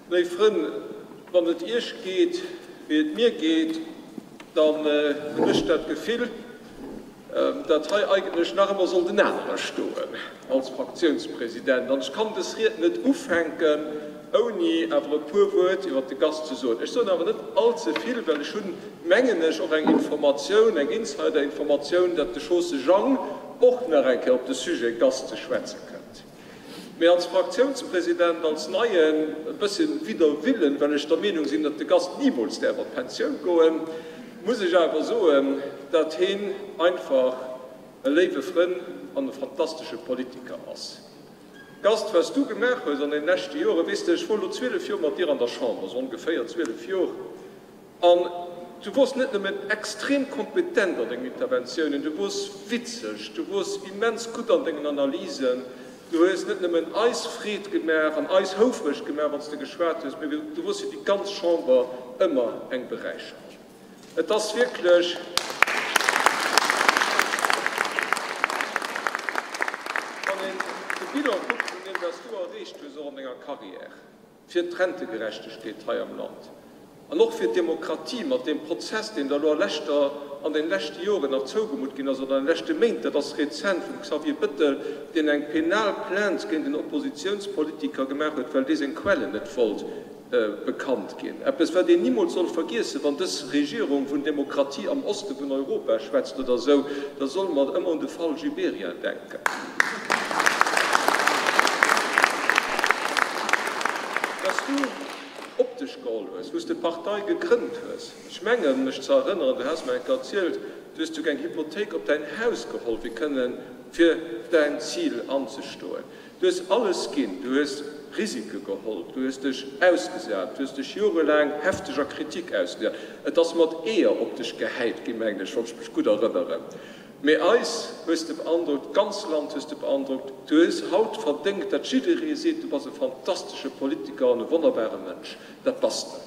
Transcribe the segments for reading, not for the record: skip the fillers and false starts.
Léif Frënn, wann et Iech geet, wéi et mir geet, dann hunn ech dat Gefill, dat hei eigentlech nach ëmmer sollt en anere stoen als Fraktiounspresident. An ech kann dës Ried net ufänken, ouni awer e puer Wuert iwwert de Gast ze soen. Ech soen awer net allze vill, well ech hunn, mengen ech, och eng Informatioun, eng Insiderinformatioun, dat de Chausse Jang och nach eng Kéier op de Sujet Gast ze schwätze kënnt. Mee als Fraktiounspresident, als Neien, e bësschen widder Willen, well ech der Meenung sinn, datt de Gast nimools däerf an d'Pensioun goen, muss ech awer soen, datt heen einfach e léiwe Frënn an e fantastesche Politiker ass. Gast, wat s du gemaach hues an den leschte Joren, weess de, ech wor elo 12 Jor mat dir an der Chamber, sou ongeféier 12 Jor, An du wors net nëmmen extrem kompetent an dengen Interventiounen, du wors witzeg, du wors immens gutt an dengen Analysen, du hues net nëmmen eis Freed gemaach an eis houfreg gemaach, wann s de geschwat hues, mee du wors fir déi ganz Chamber ëmmer eng Beräicherung. Et ass wierklech. Wann een de Bilan kuckt vun deem, wat s du erreecht hues, och an denger Carrière, fir d'Rentegerechtegkeet hei am Land an och fir d'Demokratie mat deem Prozess, deen der elo a leschter, an den leschte Joren nach zougemutt ginn ass, oder an de leschte Méint, dat ass rezent, vum Xavier Bettel, deen eng penal Plainte géint en Oppositionspolitiker gemaach huet, well dee seng Quellen net wollt bekannt ginn. Eppes, wat een nimools soll vergiessen, wann dës Regierung vun Demokratie am Oste vun Europa schwätzt oder esou, da solle mer ëmmer un de Fall Gibéryen denken. Dass du op dech geholl hues, wou s de d'Partei gegrënnt hues. Ech mengen, mech ze erënneren, du has mer eng Kéier erzielt, du hues souguer eng Hypothéik op däin Haus geholl, fir kënne fir däin Zil anzestoen. Du hues alles ginn, du hues Risike geholl, du hues dech ausgesat, du hues dech jorelaang hefteger Kritik ausgesat. Et ass mat Eeër op dech gehäit ginn, mengen ech, wann ech mech gutt erënneren. Mee eis hues de beandrockt, d'ganz Land hues de beandrockt. Du hues haut verdéngt, datt jidderee seet, du bass e fantastesche Politiker an e wonnerbare Mënsch. Dat bass de.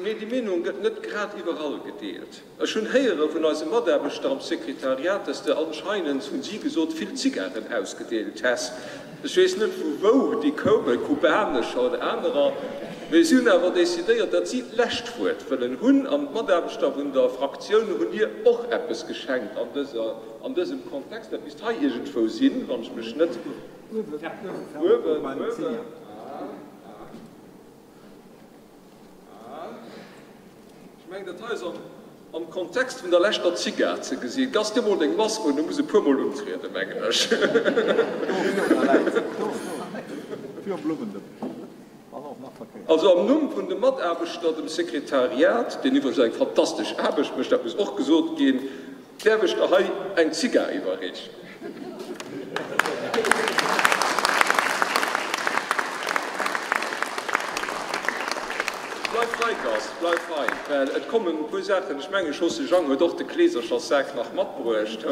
Mee déi Meenung gëtt net grad iwwerall gedeelt. Ech hunn héiere vun eise Mataarbechter am Sekretariat, dass de anscheinend, hunn si gesot, vill Zigaren ausgedeelt häss. Ech weess net vu wou déi koumen, kubanescher oder anerer, mee si hunn awer decidéiert, datt si d'lescht Wuert wëllen hunn an d'Mataarbechter vun der Fraktioun hunn dir och eppes geschenkt an dëser, an dësem Kontext. Dat misst hei iergendwou sinn, wann ech mech net. Uewen, uewen. Ech mengen, dat hei ass am Kontext vun der leschter Zigar ze gesinn. Gast, dir mol deng Mask un, du muss e puermol untrieden, mengen ech. Also am Numm vun de Mataarbechter, dem Sekretariat, deen iwwregens eng fantastesch Aarbecht mécht, dat muss och gesot ginn, Däerf ech der hei eng Zigar iwwerreechen? Bleif hei, Gast, bleif hei, well et kommen e puer Saachen. Ech mengen, Chaussée Jang huet och de Kleesercherssak nach matbruecht.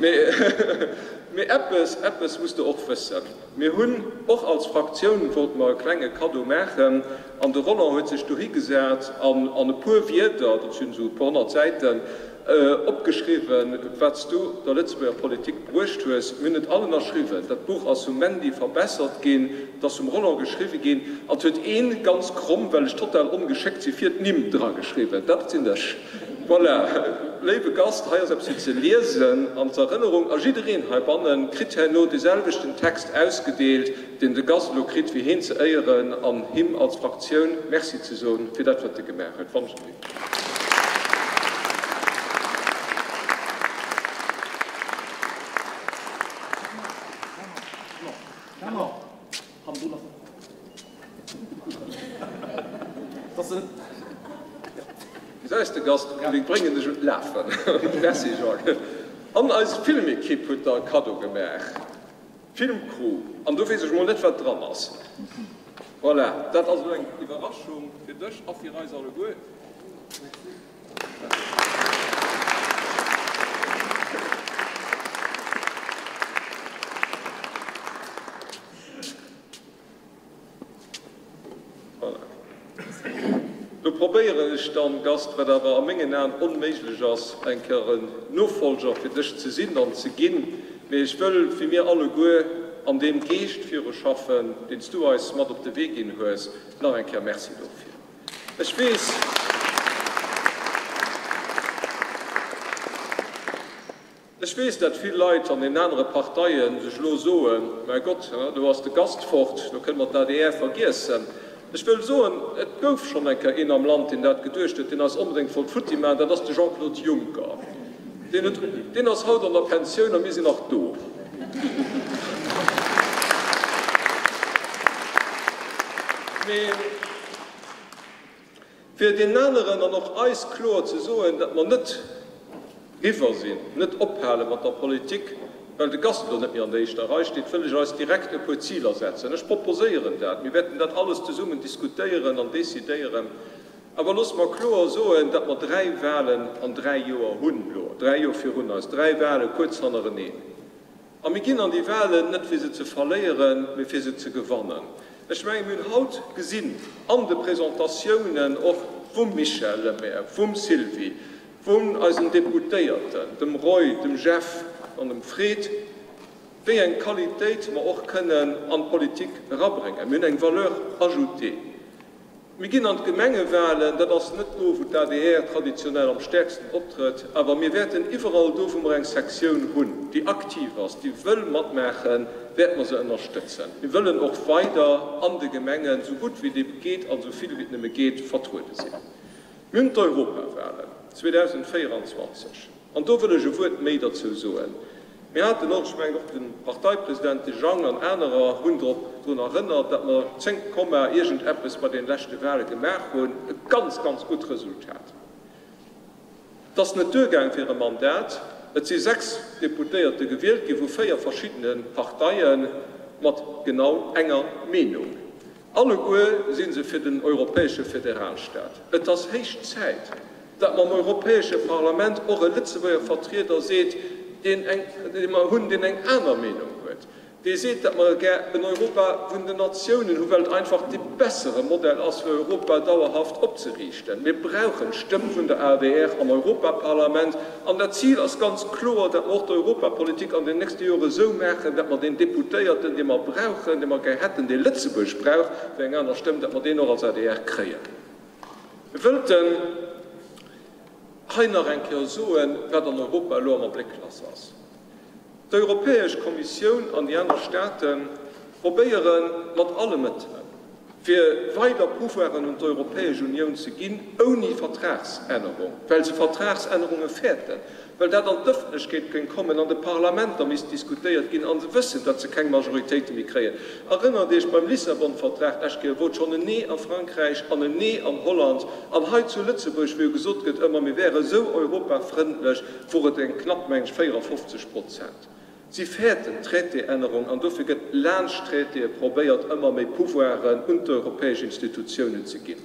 Mee eppes, eppes muss de och wëssen. Mir hunn och als Fraktioun, wollte mer e klenge Kaddo maachen an de Roland huet sech dohi gesat an an e puer Wierder, dat sinn esou e puer 100 Säiten, opgeschriwwen, wat s du der Lëtzebuerger Politik bruecht hues. Mir hunn et all ënnerschriwwen. Dat Buch ass vum Mandy verbessert ginn, et ass vum Roland geschriwwe ginn an et huet ee ganz kromm, well ech total ongeschéckt sinn, vir d'Nimm drageschriwwen. Dat sinn ech. Voilà, léiwe Gast, hei ass eppes fir ze liesen an z'Erënnerung. A jiddereen heibanne kritt herno dee selwechten Text ausgedeelt, deen de Gast elo kritt, fir heen ze éieren an him als Fraktioun Merci ze soen fir dat, wat e gemaach huet. Wann. Gesäis de Gast, mir bréngen dech un d'Lafen. Merci Jacques. An eis Filmekipp huet der e Kaddo gemaach, d'Filmcrew. An do weess ech mol net wat dran ass. Voilà, dat ass elo eng Iwwerraschung fir dech a fir eis alleguer. Voilà. Lo probéieren. probéieren ech dann, Gast, wat awer a mengen Aen onméiglech ass, eng Kéier en Nofolger fir dech ze sinn an ze ginn, mee ech wëll, wéi mir alleguer, an deem Geescht viruschaffen, deen s du eis mat op de Wee ginn hues. Nach eng Kéier Merci dofir. Ech weess. Ech weess, dat vill Leit an den anere Parteie sech elo soen, Mäi Gott, elo ass de Gast fort, elo kënne mer d'ADR vergiessen. Ech wëll soen, et gouf schonn eng Kéier een am Land, deen dat geduecht huet, deen eis onbedéngt wollt futti maachen, dat ass de Jean-Claude Juncker. Deen huet, deen ass haut an der Pensioun a mir sinn nach do. Mee. Fir deenen aneren an och eis kloer ze soen, datt mer net riwwer sinn, net ophale mat der Politik, well de Gast elo net méi an der éischter Rei steet, wëll ech eis direkt e puer Ziler setzen. Ech proposéieren dat. Mir wäerten dat alles zesummen diskutéieren an decidéieren. Awer loosse mer kloer soen, datt mer dräi Wahlen an dräi Joer hunn elo, dräi Joer virun eis, dräi Wahle kuerz hannereneen. A mir ginn an déi Wahlen net fir se ze verléieren, mee fir se ze gewannen. Ech mengen, mir hunn haut gesinn an de Presentatiounen och vum Michel Lemaire, vum Sylvie, vun eisen Deputéierten, dem Roy, dem Jeff an dem Fred, wéi eng Qualitéit mer och kënnen an d'Politik erabréngen. Mir hunn eng Valeur ajoutée. Mir ginn an d'Gemengewahlen, dat ass net do, wou d'ADR traditionell am stäerksten optrëtt, awer mir wäerten iwwerall do, wou mer eng Sektioun hunn, déi aktiv ass, déi wëll matmaachen, wäerte mer se ënnerstëtzen. Mir wëllen och weider an de Gemengen, esou gutt wéi et ebe geet an esou vill wéi et nëmme geet, vertruede sinn. Mir hunn d'Europawahlen 2024. An do wëll ech e Wuert méi derzou soen. Mir haten och, ech mengen och de Parteipresident, de Jang an anerer hunn drop drun erënnert, datt mer 10 Komma iergendeppes bei deene leschte Wahle gemaach hunn, e ganz, ganz gutt Resultat. Et ass net duergaang fir e Mandat. Et si 6 Deputéierte gewielt gi vu 4 verschiddene Parteie mat genau enger Meenung. Alleguer si se fir den europäesche Föderalstaat. Et ass héich Zäit, datt mer am Europäesche Parlament och e Lëtzebuerger Vertrieder seet, deen eng, dee mer hunn, deen eng aner Meenung huet, dee seet, datt mer gär en Europa vun den Natiounen hu well et einfach dee bessere Modell ass, fir Europa dauerhaft opzeriichten. Mir brauchen d'Stëmm vun der adr am Europaparlament. An dat Zil ass ganz kloer, datt mer och d'Europapolitik an den nächste Jore esou maachen, datt mer deen Deputéierten, dee mer brauchen, dee mer gär hätten, dee Lëtzebuerg brauch fir eng aner Stëmm, datt mer deen och als adr kréien. Mir wëllten hei nach eng Kéier soen, wat an Europa elo am Abléck lass ass. D'Europäesch Kommissioun an déi aner Staate probéiere mat alle Mëttelen, fir weider Pouvoiren un d'Europäesch Unioun ze ginn, ouni Vertragsännerung, well se Vertragsännerunge fäerten, well dat an d'Ëffentlechkeet géing kommen, an de Parlamenter misst diskutéiert ginn, a se wëssen, datt se keng Majoritéite méi kréien. Erënnert Iech, beim Lissabon-Vertrag d'lescht Kéier wor et schonn en Nee a Frankräich an en Nee an Holland, an hei zu Lëtzebuerg, wou jo gesot gëtt ëmmer, mir wäre sou europafrëndlech, wor et eng knapp, meng ech, 54 Prozent. Si fäerten d'Traitéännerung an dofir gëtt laanscht d'Traitéë probéiert, ëmmer méi Pouvoiren un d'europäesch Institutiounen ze ginn.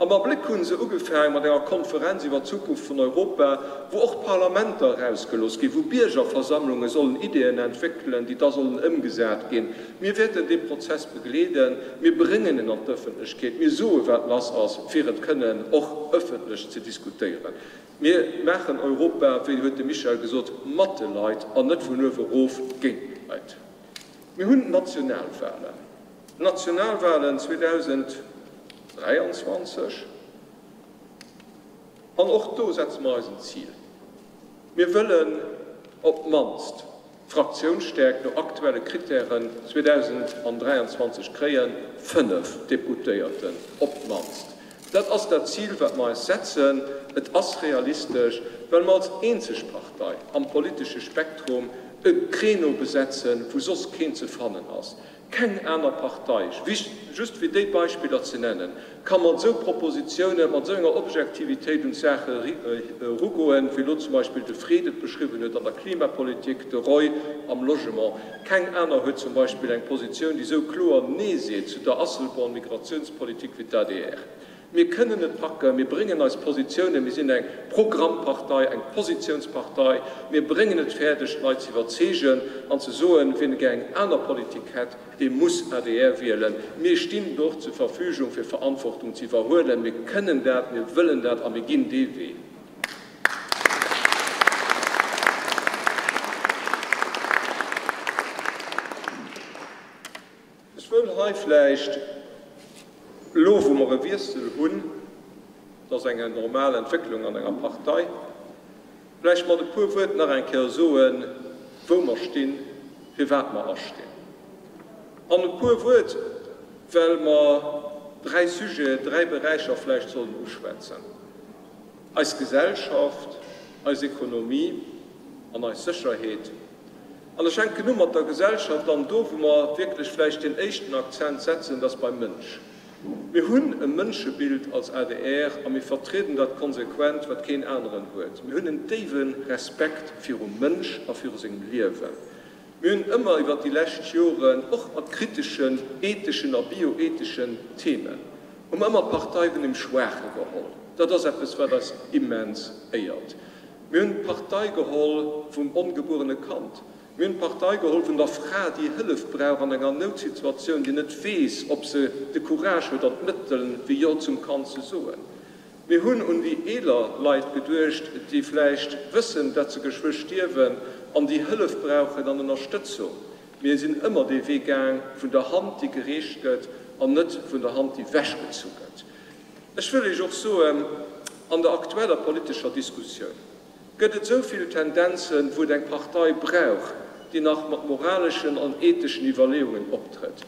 Am Abléck hu se ugefaang mat enger Konferenz iwwer d'Zukunft vun Europa, wou och d'Parlamenter erausgelooss ginn, wou Biergerversammlunge sollen Ideeën entwéckelen, déi da sollen ëmgesat ginn. Mir wäerten dee Prozess begleeden. Mir bréngen en an d'Ëffentlechkeet. Mir soe wat lass ass, fir et kënnen och ëffentlech ze diskutéieren. Mir maachen Europa, wéi huet de Michel gesot, mat de Leit an net vun uewe erof géint d'Leit. Mir hunn d'Nationalwahlen, d'Nationalwahlen 2023, an och do setze mer eis en Zil. Mir wëllen op d'mannst D'Fraktiounsstäerkt no aktuelle Krittären 2023 kréien 5 Deputéierten op d'mannst. Dat ass dat Zil, wat mer eis setzen. Et ass realistesch, well mer als eenzeg Partei am politesche Spektrum e Créneau besetzen, wou soss keen ze fannen ass. Keng aner Partei, just fir déi Beispiller ze nennen, ka mat esou Propositionen, mat esou enger Objektivitéit un d'Saach erugoen, wéi elo zum Beispill de Fred et beschriwwen huet an der Klimapolitik, de Roy am Logement. Keng aner huet zum Beispill eng Positioun, déi esou kloer Nee seet zu der Asselborn-Migrationspolitik wéi d'ADR. Mir kënnen et packen, mir bréngen eis Positiounen, mir sinn eng Programmpartei, eng Positiounspartei, mir bréngen et fäerdeg, d'Leit ze iwwerzeegen an ze soen, wien gär eng aner Politik hätt, dee muss adr wielen. Mir stinn och zur Verfügung, fir Verantwortung ze iwwerhuelen. Mir kënnen dat, mir wëllen dat a mir ginn dee Wee. Ech wëll hei vläicht, elo wou mer e Wiessel hunn, dat ass eng normal Entwécklung an enger Partei, vläicht mat e puer Wuert nach eng Kéier soen, wou mer stinn, firwat mer astinn. An e puer Wuert, well mer dräi Sujeten, dräi Beräicher vläicht sollen uschwätzen, eis Gesellschaft, eis Ekonomie an eis Sécherheet. An ech fänken u mat der Gesellschaft an do, wou mer wierklech vläicht deen éischten Akzent setzen, dat ass beim Mënsch. Mir hunn e Mënschebild als adr a mir vertrieden dat konsequent, wat keen aneren huet. Mir hunn en déiwe Respekt virum Mënsch a viru sengem Liewen. Mir hunn ëmmer iwwert déi lescht Joren, och mat kriteschen etheschen a bioetheschen Themen, hu mer ëmmer d'Partei vun dem Schwaache geholl. Dat ass eppes, wat eis immens éiert. Mir hunn d'Partei geholl vum ongebuerene Kand. Mir hunn d'Partei geholl vun der Fra, déi Hëllef brauch an enger Noutsituatioun, déi net weess, ob se de Courage huet an d'Mëtteln, fir Jo zum Kand ze soen. Mir hunn un déi eeler Leit geduecht, déi vläicht wëssen, dat se geschwë stierwen an déi Hëllef brauchen an Ënnerstëtzung. Mir sinn ëmmer dee Wee gaang vun der Hand, déi gereecht gëtt, an net vun der Hand, déi wechgezu gëtt. Ech wëll Iech och soen, an der aktueller politescher Diskussioun gëtt et esou vill Tendenzen, wou et eng Partei brauch, déi nach mat moraleschen an etheschen Iwwerleeungen optrëtt.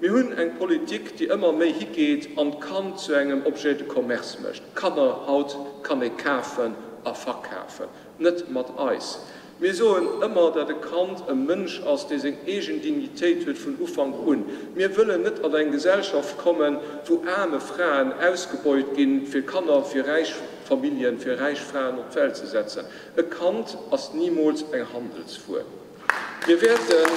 Mir hunn eng Politik, déi ëmmer méi higeet an d'Kand zu engem Objet de commerce mécht. Kanner haut kann ee kafen a verkafen. Net mat eis. Mir soen ëmmer, dat e Kand e Mënsch ass, dee seng eegen Dignitéit huet vun Ufank un. Mir wëllen net an eng Gesellschaft kommen, wou aarme Fraen ausgebeut ginn, fir Kanner fir räich Familljen, fir räich Fraen op d'Welt ze setzen. E Kand ass nimools eng Handelswuer. Mir wäerten.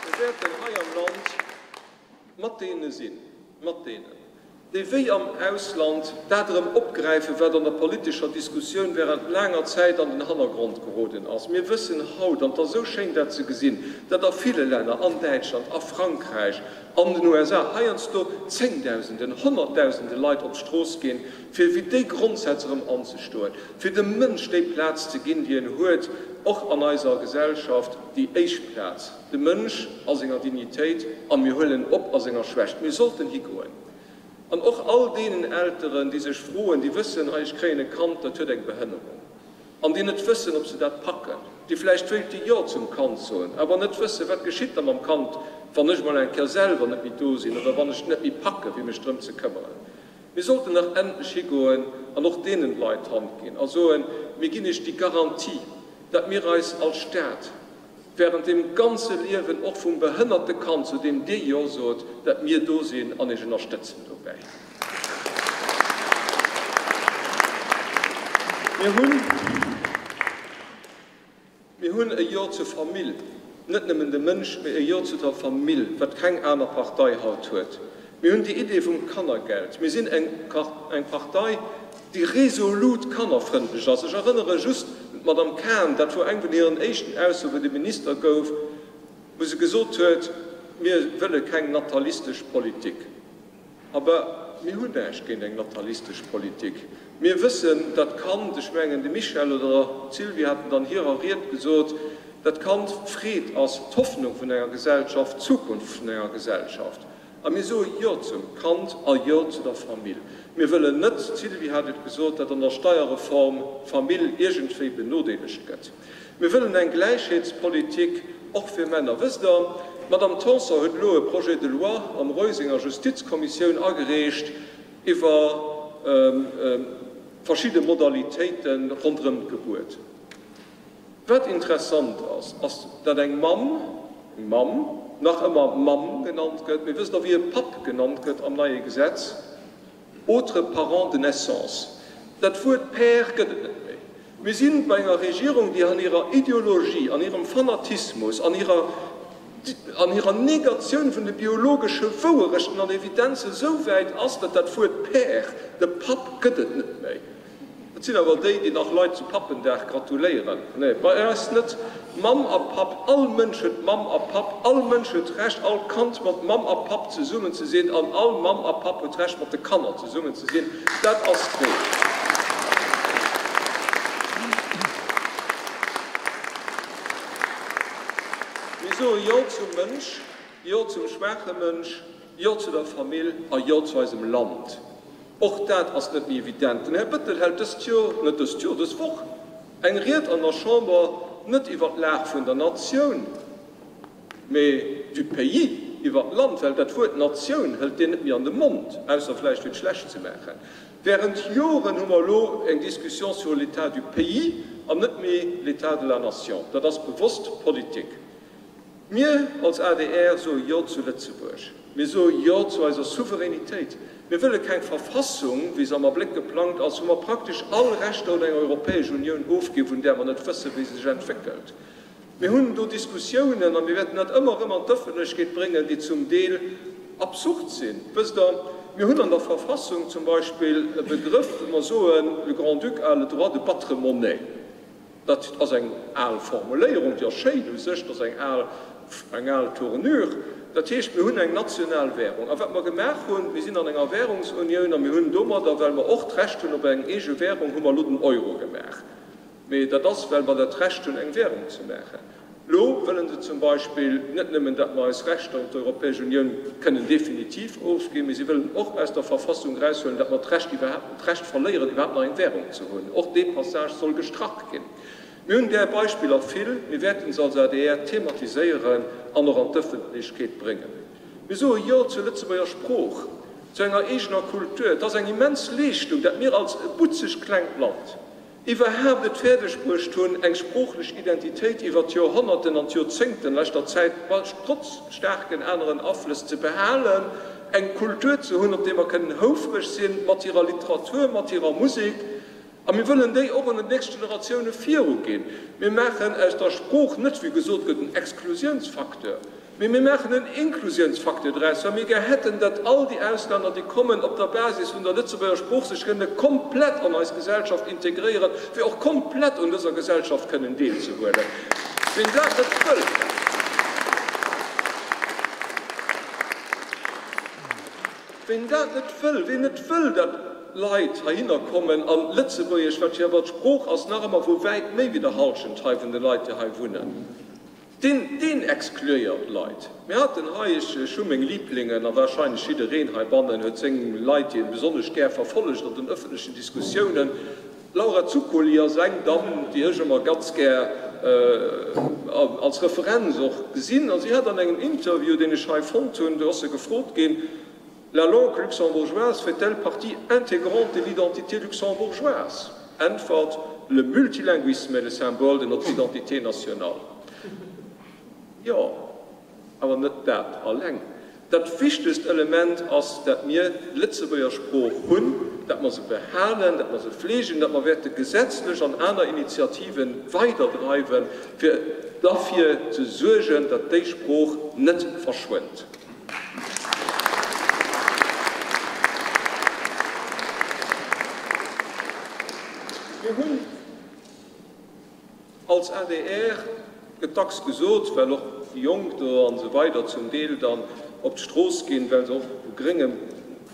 Mir wäerten hei am Land mat deene sinn, mat deenen, déi wéi am Ausland dat erëm opgräifen, wat an der politescher Diskussioun während laanger Zäit an den Hannergrond geroden ass. Mir wëssen haut, an 't ass esou schéin dat ze gesinn, datt a ville Länner, an Däitschland, a Frankräich, an den USA, heiansdo Zéngdausenden, Honnertdausende Leit op d'Strooss ginn, fir fir déi Grondsätz erëm anzestoen, fir dem Mënsch déi Plaz ze ginn, déi en huet, och an eiser Gesellschaft, déi éischt Plaz. De Mënsch a senger Dignitéit a mir huelen en op a senger Schwächt. Mir sollten higoen an och all deenen Elteren, déi sech froen, déi wëssen, hei ech kréien e Kand, dat huet eng Behënnerung, an déi net wëssen, ob se dat packen, déi vläicht wéilte Jo zum Kand soen, awer net wëssen, wat geschitt da mam Kand, wann ech mol eng Kéier selwer net méi do sinn oder wann ech et net méi packe fir mech drëm ze këmmeren. Mir sollten nach endlech higoen an och deenen Leit d'Hand ginn a soen, mir ginn iech déi Garantie, dat mir eis als Stat, Während dem ganze Liewen, och vum behënnerte Kand, zu deem Dir Jo sot, dat mir do sinn an Iech ënnerstëtzen dobäi. Mir hunn, mir hunn e Jo zur Famill, net nëmmen dem Mënsch, mee e Jo zu der Famill, wat keng aner Partei haut huet. Mir hunn déi Idee vum Kannergeld. Mir sinn eng Partei, déi resolut kannerfrëndlech ass. Ech erënnere just un d'Madame Cahen, dat wor eng vun hiren éischten Aussoen, wou de Minister gouf, wou se gesot huet, Mir wëlle keng natalistesch Politik. Aber mir hunn näischt géint eng natalistesch Politik. Mir wëssen, dat Kand, ech mengen de Michel oder d'Sylvie haten et an hirer Ried gesot, dat Kand d'Freed ass, d'Hoffnung vun enger Gesellschaft, d'Zukunft vun enger Gesellschaft. A mir soe Jo zum Kand a Jo zu der Famill. Mir wëllen net, d'Sylvie hat et gesot, datt an der Steierreform d'Famill iergendwéi benodeelegt gëtt. Mir wëllen eng Gläichheetspolitik och fir Männer. Wësst Der, d'Madame Tanson huet elo e Projet de loi am Roy senger Justizkommissioun agereecht iwwer verschidde Modalitéite ronderëm d'Gebuert. Wat interessant ass, ass dat eng Mamm, eng Mamm, nach ëmmer Mamm genannt gëtt, mee wësst Der wéi e Papp genannt gëtt am neie Gesetz? Autre parent de naissance. Dat Wuert Père gëtt et net méi. Mir si bei enger Regierung, déi an hirer Ideologie, an hirem Fanatismus, an hirer. An hirer Negatioun vun de biologesche Wouerechten an Evidenze sou wäit ass, datt dat Wuert Père, de Papp gëtt et net méi. Et sinn awer déi, déi nach Leit zu Pappendag gratuléieren. Nee, bei eis net. Mamm a Papp, all Mënsch huet Mamm a Papp, all Mënsch huet d'Recht, all Kand mat Mamm a Papp zesummen ze sinn an all Mamm a Papp huet d'Recht, mat de Kanner zesummen ze sinn. Dat ass d'Reegel. Mir soe Jo zum Mënsch, Jo zum schwaache Mënsch, Jo zu der Famill a Jo zu eisem Land. Och dat ass net méi evident. Den Här Bettel hält dëst Jor, net dëst Jor, dës Woch eng Ried an der Chamber, net iwwer d'Lag vun der Natioun, mee du pays, iwwer d'Land, well dat Wuert Natioun hëlt deen net méi an de Mond, ausser vläicht fir et schlecht ze maachen. Während Joren hu mer elo eng Discussion sur l'état du pays an net méi l'état de la nation. Dat ass bewosst Politik. Mir als adr soe Jo zu Lëtzebuerg. Mir soe Jo zu eiser Souveränitéit. Mir wëlle keng Verfassung, wéi se am Abléck geplangt ass, wou mer praktesch all Rechter un eng Europäesch Unioun ofginn, vun där mer net wëssen, wéi se sech entwéckelt. Mir hunn do Diskussiounen, a mir wäerten dat ëmmer erëm an d'Ëffentlechkeet bréngen, déi zum Deel absurd sinn. Wësst Der, mir hunn an der Verfassung zum Beispill e Begrëff, wou mer soen, Le Grand-Duc a le droit de battre monnaie. Dat ass eng al Formuléierung, déi ass schéin u sech, dat ass eng al, eng al Tournure. Dat heescht, mir hunn eng national Währung. A wat mer gemaach hunn, mir sinn an enger Währungsunioun a mir hunn domadder, well mer och d'Recht hunn op eng eege Währung, hu mer elo den Euro gemaach. Mee dat ass, well mer dat Recht hunn, eng Währung ze maachen. Elo wëlle se zum Beispill net nëmmen, datt mer eis Rechter un d'Europäesch Unioun kënnen definitiv ofginn, mee si wëllen och aus der Verfassung eraushuelen, datt mer d'Recht iwwerhaapt, d'Recht verléieren, iwwerhaapt nach eng Währung ze hunn. Och dee Passage soll gestrach ginn. Mir hunn där Beispiller vill. Mir wäerten se als adr thematiséieren an och an d'Ëffentlechkeet bréngen. Mir soe Jo zur Lëtzebuerger Sprooch, zu enger eegener Kultur. Et ass eng immens Leeschtung, datt mir als e butzeg klengt Land, iwwerhaapt et fäerdeg bruecht hunn, eng sproochlech Identitéit iwwer d'Joerhonnerten an d'Joerzéngten leschter Zäit, trotz staarken aneren Aflëss, ze behalen, eng Kultur ze hunn, op déi mer kënnen houfreg sinn, mat hirer Literatur, mat hirer Musek, a mir wëllen déi och un déi nächst Generatioune viruginn. Mir maachen aus der Sprooch net, wéi gesot gëtt, en Exklusiounsfacteur. Mee mir maachen en Inklusiounsfacteur draus, well mir gär hätten, datt all déi Auslänner, déi kommen, op der Basis vun der Lëtzebuerger Sprooch sech kënne komplett an eis Gesellschaft integréieren, fir och komplett un dëser Gesellschaft kënnen deelzehuelen. Ween dat net wëll, ween dat net wëll, ween net wëll, datt Leit heihinner kommen a Lëtzebuergesch, wat jo awer d'Sprooch ass nach ëmmer vu wäit méi wéi der Halschent hei vun de Leit, déi hei wunnen, Deen, deen exkluéiert Leit. Mir haten hei, ech, ech hu meng Liblingen, a wahrscheinlech jiddereen heibannen huet seng Leit, déi en besonnesch gär verfollegt an den öffentlechen Diskussiounen. D'Laura Zuccoli ass eng Damm, déi ech ëmmer ganz gär als Referenz och gesinn. A si hat an engem Interview, deen ech hei fonnt hunn, do ass se gefrot ginn, La langue luxembourgeoise fait-elle partie intégrante de l'identité luxembourgeoise? Äntwert, Le multilinguisme est le symbole de notre identité nationale. Jo, awer net dat alleng. Dat wichtegst Element ass, dat mir d'Lëtzebuerger Sprooch hunn, dat mer se behalen, dat mer se fleegen, dat mer wäerte gesetzlech an aner Initiative weiderdreiwen, fir derfir ze suergen, dat déi Sprooch net verschwënnt. Mir hunn als adr, gëtt dacks gesot, well och déi Jonk do an esou weider zum Deel dann op d'Strooss ginn, well se och vu grénge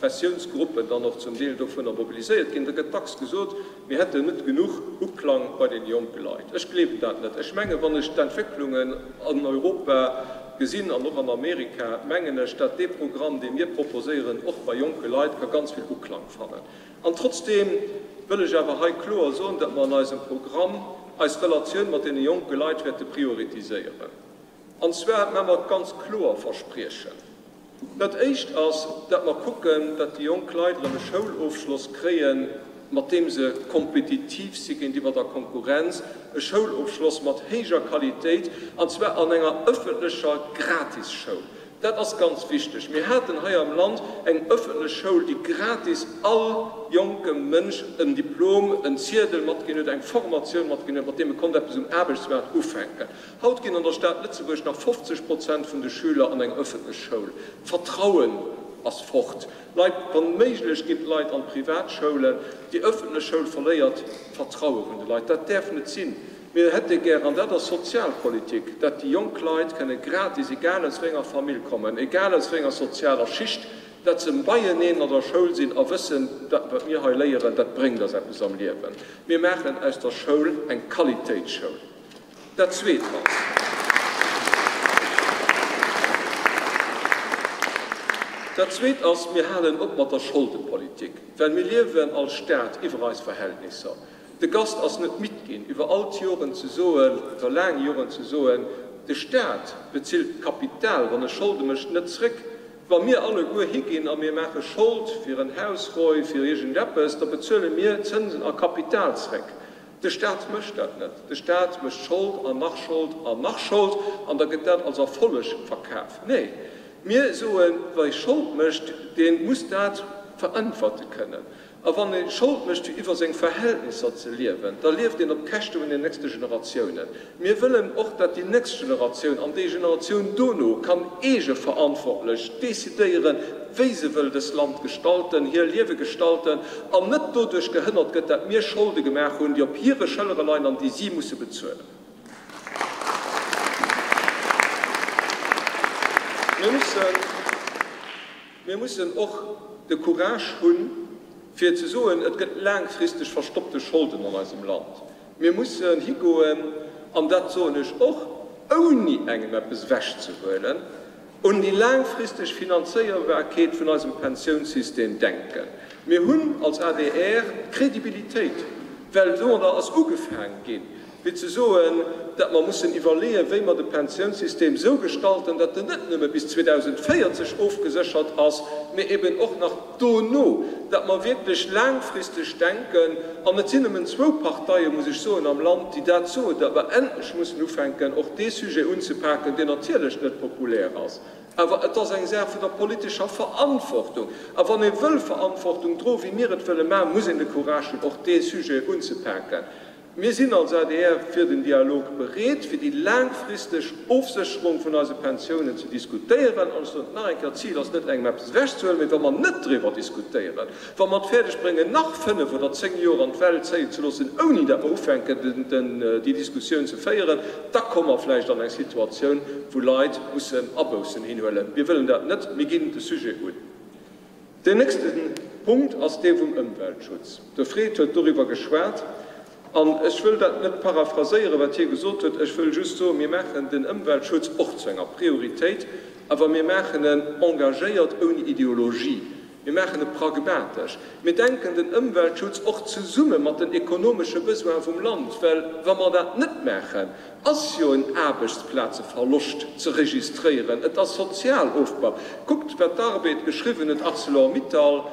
Pressiounsgruppen dann och zum Deel dovunner mobiliséiert ginn, da gëtt dacks gesot, mir hätten net genuch Uklang bei den jonke Leit. Ech gleewen dat net. Ech mengen, wann ech d'Entwécklungen an Europa gesinn an och an Amerika, mengen ech, dat dee Programm, dee mir proposéieren, och bei jonke Leit ka ganz vill Uklang fannen. An trotzdeem wëll ech awer hei kloer soen, dat mer an eisem Programm eis Relatioun mat deene jonke Leit wäerte prioritiséieren. An zwar mä mer ganz kloer Verspriechen. Dat éischt ass, dat mer kucken, dat déi jonk Leit erëm e Schoulofschloss kréien, mat deem se kompetitiv si géintiwwer der Konkurrenz, e Schoulofschloss mat héijer Qualitéit, an zwar an enger ëffentlecher Gratisschoul. Dat ass ganz wichteg. Mir haten hei am Land eng ëffentlech Schoul, déi gratis all jonkem Mënsch en Diplom, en Ziedel matginn huet, eng Formatioun matginn huet, mat deem e konnt eppes um Aarbechtsmaart ufänken. Haut ginn an der Stad Lëtzebuerg nach 50 Prozent vun de Schüler an eng ëffentlech Schoul. D'Vertrauen ass fort. Leit, wann méiglech ginn d'Leit an d'Privatschoulen. Déi ëffentlech Schoul verléiert d'Vertraue vun de Leit. Dat däerf net sinn. Mir hätte gär, an dat ass Sozialpolitik, dat déi jonk Leit kënne gratis, egal aus wéi enger Famill kommen, egal aus wéi enger sozialer Schicht, dat se beieneen an der Schoul sinn a wëssen, dat wat mir hei léieren, dat bréngt eis eppes am Liewen. Mir maachen aus der Schoul eng Qualitéitsschoul. Dat Zweet ass. Dat Zweet ass, mir halen op mat der Scholdepolitik, well mir liewen als Staat iwwer eis Verhältnisser. De Gast ass net midd ginn, iwwer all d'Joren ze soen, iwwer laang Joren ze soen, de Staat bezilt d'Kapital, wann e Scholde mécht, net zréck. Wa mir alleguer higinn a mir maache Schold fir en Hausroi, fir iergendeppes, da bezuele mir Zënsen a Kapital zréck. De Staat mécht dat net. De Staat mécht Schold an nach Schold an nach Schold an da gëtt dat als Erfolleg verkaf. Nee, mir soen, wie Schold mécht, dee muss dat veräntwerte kënnen. A wann ee Schold mécht fir iwwer seng Verhältnisser ze liewen, da lieft een op Käschte vun den nächste Generatiounen. Mir wëllen och, dat déi nächst Generatioun an déi Generatioun dono kann eegeverantwortlech decidéieren, wéi se wëll dës Land gestalten, hir Liewe gestalten an net doduerch gehënnert gëtt, dat mir Scholde gemaach hunn, déi op hire Schëllere leien an déi si musse bezuelen. Mir mussen. Mir mussen och de Courage hunn, fir ze soen, et gëtt laangfristeg verstoppte Scholden an eisem Land. Mir mussen higoen, an dat soen ech och, ouni engem eppes ewechzehuelen, un déi laangfristeg Finanzéierbarkeet vun eisem Pensiounssystem denken. Mir hunn als adr d'Credibilitéit, well domadder ass ugefaang ginn, Fir ze soen, datt mer mussen iwwerleeën, wéi mer de Pensiounssystem esou gestalten, datt en net nëmme bis 2040 ofgeséchert ass, mee eben och nach dono, datt mer wierklech laangfristeg denken. An et sinn nëmmen zwou Parteien, muss ech soen, am Land, déi dat soen, datt mer endlech mussen ufänken, och dee Sujet unzepaken, deen natierlech net populär ass. Awer et ass eng Saach vun der politescher Verantwortung. A wann ee wëll Verantwortung droen, wéi mir et wëlle maachen, muss een de Courage hunn, och dee Sujet unzepaken. Mir sinn als adr fir den Dialog bereet, fir déi laangfristeg Ofsécherung vun eise Pensiounen ze diskutéieren. An ech soen et nach eng Kéier, D'Zil ass net, engem eppes ewechzehuelen, mee wa mer net driwwer diskutéieren, wa mer et fäerdeg bréngen, nach fënnef oder zéng Joer an d'Welt zéien ze loossen, ouni datt mer ufänken, déi Diskussioun ze féieren, da komme mer vläicht an eng Situatioun, wou Leit mussen Aboussen hinhuelen. Mir wëllen dat net. Mir ginn de Sujet un. Deen nächste Punkt ass dee vum Ëmweltschutz. De Fred huet doriwwer geschwat an ech wëll dat net paraphraséieren, wat hie gesot huet. Ech wëll just soen, Mir maachen den Ëmweltschutz och zu enger Prioritéit, awer mir maachen en engagéiert, ouni Ideologie. Mir maachen e pragmatesch. Mir denken den Ëmweltschutz och zesumme mat den ekonomesche Besoine vum Land, well wa mer dat net maachen, ass jo en Aarbechtsplazeverloscht ze registréieren, et ass Sozialofbau. Kuckt, wat d'Arbed geschriwwen huet, Arcelor-Mittal,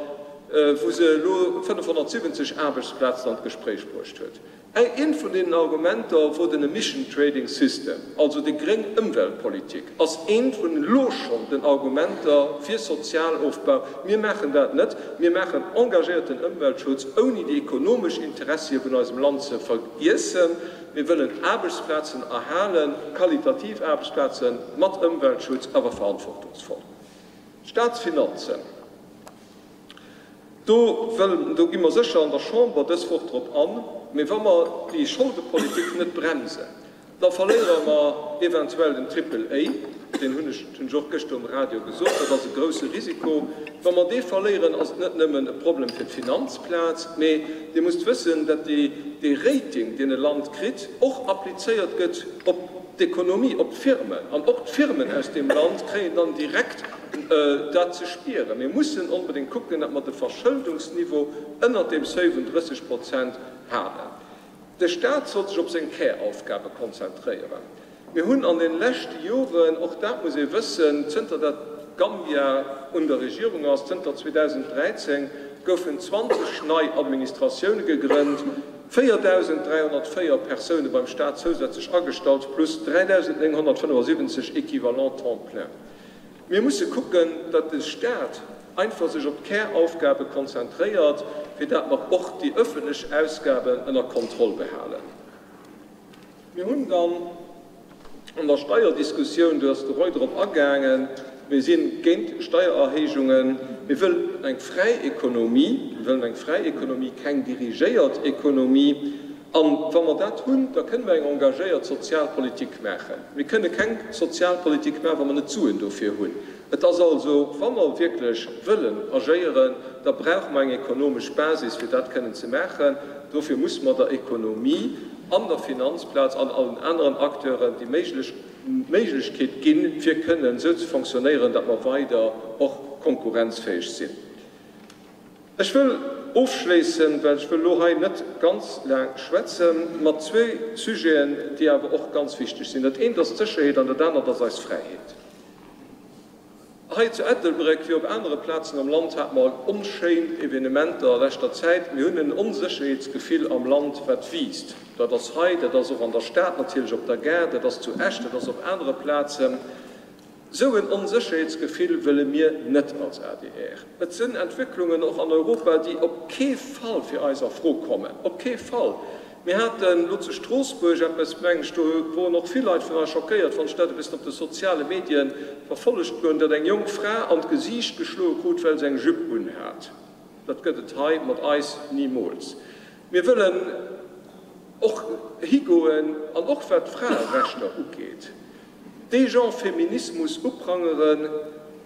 wou se elo 570 Aarbechtsplazen an d'Gespréich bruecht huet. Eent vun deenen Argumenter wor den Emission Trading System, also déi gréng Ëmweltpolitik ass eent vun elo schonn den Argumenter fir Sozialofbau. Mir maachen dat net. Mir maachen engagéierten Ëmweltschutz, ouni déi ekonomesch Interessie vun eisem Land ze vergiessen. Mir wëllen Aarbechtsplazen erhalen, qualitativ Aarbechtsplazen, mat Ëmweltschutz, awer verantwortungsvoll. D'Staatsfinanzen, do wëll, do gi mer sécher an der Chamber dës Woch drop an, mee wa mer déi Scholdepolitik net bremsen, da verléiere mer eventuell den Triple A. Deen hunn ech, hunn ech och gëschter um Radio gesot, dat ass e grouse Risiko. Wa mer dee verléieren, ass et net nëmmen e Problem fir d'Finanzplaz, mee Dir musst wëssen, datt dee Rating, deen e Land kritt, och applizéiert gëtt op d'Ekonomie, op d'Firmen. An och d'Firmen aus deem Land kréien dann direkt dat ze spieren. Mir mussen onbedéngt kucken, datt mer de Verschëldungsniveau ënnert deem Seuil vun 30 Prozent halen. De Staat soll sech op seng Käraufgabe konzentréieren. Mir hunn an den leschte Joren, och dat muss ee wëssen, zënter dat Gambia un der Regierung ass, zënter 2013, goufen 20 nei Administratioune gegrënnt, 4.304 Persoune beim Staat zousätzlech agestallt, plus 3.975 Équivalents temps plein. Mir musse kucken, datt de Staat einfach sech op d'Käraufgabe konzentréiert, fir dat mer och déi ëffentlech Ausgaben ënner Kontroll behalen. Mir hunn dann an der Steierdiskussioun, do ass de Roy drop agaangen, mir si géint Steiererhéijungen, mir wëllen eng fräi Ekonomie, mir wëllen eng fräi Ekonomie, keng dirigéiert Ekonomie. A wa mer dat hunn, da kënne mer eng engagéiert Sozialpolitik maachen. Mir kënne keng Sozialpolitik maachen, wa mer net d'Suen dofir hunn. Et ass also, wa mer wierklech wëllen agéieren, da brauche mer eng ekonomesch Basis, fir dat kënnen ze maachen. Dofir muss mer der Ekonomie an der Finanzplaz an allen aneren Acteuren déi méiglech Méiglechkeet ginn, fir kënnen esou ze fonctionnéieren, datt mer weider och konkurrenzfäeg sinn. Ech wëll ofschléissen, well ech wëll elo hei net ganz laang schwätzen, mat zwee Sujeten, déi awer och ganz wichteg sinn. Dat eent ass d'Sécherheet an dat anert ass eis Fräiheet. Hei zu Ettelbréck wéi op anere Plazen am Land hate mer onschéin Evenementer a leschter Zäit. Mir hunn en Onsécherheetsgefill am Land, wat wiisst. Dat ass hei, dat ass och an der Stad natierlech, op der Gare, dat ass zu Esch, dat ass op anere Plazen. Sou en Onsécherheetsgefill wëlle mir net als adr. Et sinn Entwécklungen och an Europa, déi op kee Fall fir eis a Fro kommen. Op kee Fall! Mir haten elo zu Stroossbuerg eppes, mengen ech, do woren och vill Leit vun eis schockéiert, wann ech dat e bëssen op de soziale Medien verfollegt hunn, datt eng jonk Fra an d'Gesiicht geschloe krut, well se eng Jupe unhat. Dat gëtt et hei mat eis nimools. Mir wëllen och higoen, an och wat d'Fraerechter ugeet, Dee Genre Feminismus uprangeren,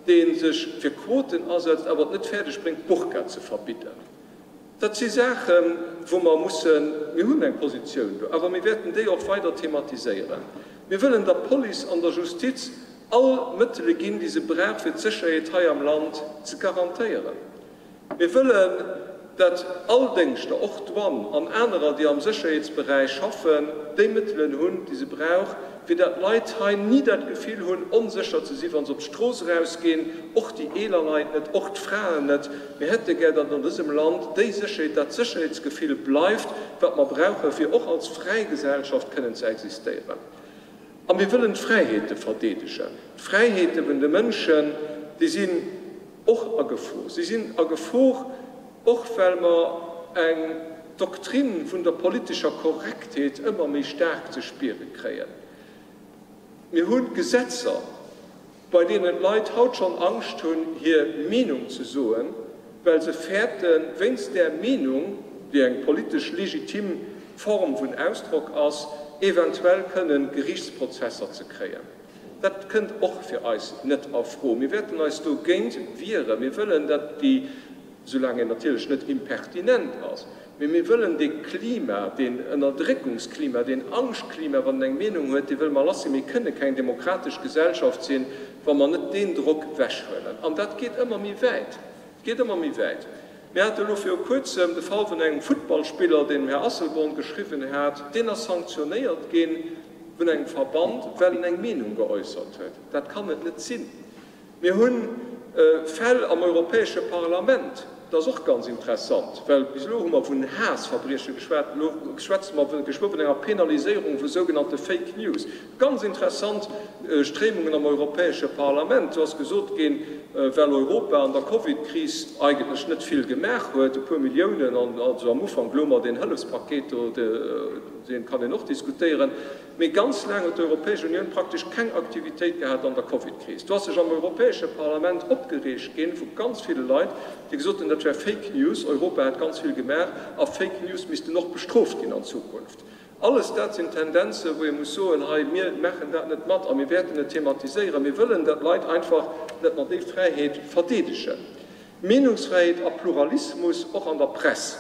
dee sech fir Quoten asetzt, awer et net fäerdeg bréngt, d'Burka ze verbidden. Dat si Saachen, wou mer mussen, mir hunn eng Positioun do, awer mir wäerten déi och weider thematiséieren. Mir wëllen der Police an der Justiz all Mëttele ginn, déi se brauch, fir d'Sécherheet hei am Land ze garantéieren. Mir wëllen, dat all Déngschter, och d'Douane an anerer, déi am Sécherheetsberäich schaffen, déi Mëttelen hunn, déi se brauch, fir dat d'Leit hei ni dat Gefill hunn, onsécher ze sinn, wa se op d'Strooss erausginn, och déi eeler Leit net, och d'Fraen net. Mir hätte gär, datt an dësem Land déi Sécherheet, dat Sécherheetsgefill bleift, wat mer brauchen, fir och als fräi Gesellschaft kënnen ze existéieren. A mir wëllen d'Fräiheete verdeedegen. D'Fräiheete vun de Mënschen, déi sinn och a Gefor. Si sinn a Gefor, och well mer eng Doktrin vun der politescher Korrektheet ëmmer méi staark ze spiere kréien. Mir hu Gesetzer, bei deenen d'Leit haut schonn Angscht hunn, hir Meenung ze soen, well se fäerten, wéinst där Meenung, déi eng politesch legitim Form vun Ausdrock ass, eventuell kënnen Geriichtsprozesser ze kréien. Dat kënnt och fir eis net a Fro. Mir wäerten eis dogéint wieren. Mir wëllen, datt déi, soulaang een natierlech net impertinent ass, mee mir wëllen dee Klima, deen Ënnerdréckungsklima, deen Angschtklima, wann een eng Meenung huet, dee wëlle mer lass sinn. Mir kënne keng demokratesch Gesellschaft sinn, wa mer net deen Drock wechhuelen. An dat geet ëmmer méi wäit. Et geet ëmmer méi wäit. Mir hate elo viru Kuerzem de Fall vun engem Futtballspiller, deen dem Här Asselborn geschriwwen hat. Deen ass sanktionéiert gi vun engem Verband, well en eng Meenung geäussert huet. Dat kann et net sinn. Mir hu Fäll am Europäesche Parlament, dat ass och ganz interessant, well bis elo hu mer vun Haassverbrieche geschwat, elo schwätze mer geschwë vun enger Penaliséierung vu sougenannte Fake News. Ganz interessant Stréimungen am Europäesche Parlament. Do ass gesot ginn, well Europa an der Covid-Kris eigentlech net vill gemaach huet, e puer Milliounen, an also am Ufank elo mat een Hëllefspaket do, dee kann een och diskutéieren, mee ganz laang huet d'Europäesch Unioun praktesch keng Aktivitéit gehat an der Covid-Kris. Do ass sech am Europäesche Parlament opgereegt ginn vu ganz ville Leit, déi gesot hunn, dat wär Fake News, Europa hätt ganz vill gemaach a Fake News missten och bestrooft ginn an Zukunft. Alles dat sinn Tendenzen, wou ee muss soen, hei, mir maachen dat net mat a mir wäerten et thematiséieren. Mir wëllen, datt Leit einfach, datt mer déi Fräiheet verdeedegen. Meenungsfräiheet a Pluralismus och an der Press,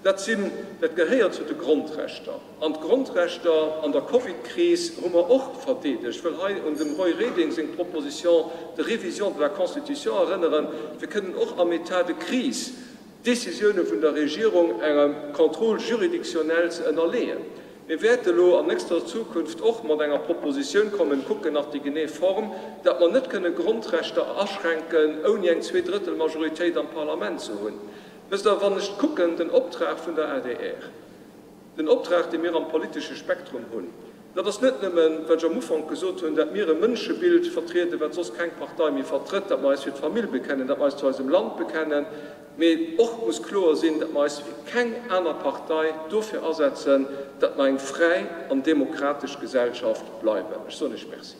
dat sinn, dat gehéiert zu de Grondrechter. An d'Grondrechter an der Covidkris hu mer och verdeedegt. Ech wëll hei un dem Roy Reding seng Proposition de révision de la Constitution erënneren, fir kënnen och am État de crise Décisioune vun der Regierung engem Contrôle juridictionnel ze ënnerleeën. Mir wäerte elo an nächster Zukunft och mat enger Propositioun kommen, kucken nach déi genee Form, datt mer net kënne Grondrechter aschränken, ouni eng Zweedrëttelmajoritéit am Parlament ze hunn. Wësst Der, wann ech kucken, den Optrag vun der adr, den Optrag, dee mir am politesche Spektrum hunn. Dat ass net nëmmen, wat ech am Ufank gesot hunn, dat mir e Mënschebild vertrieden, wat soss keng Partei méi vertrëtt, dat mer eis fir d'Famill bekennen, dat mer eis zu eisem Land bekennen, mee och muss kloer sinn, dat mer eis wéi keng aner Partei dofir asetzen, dat mer eng fräi an demokratesch Gesellschaft bleiwen. Ech soen Iech Merci.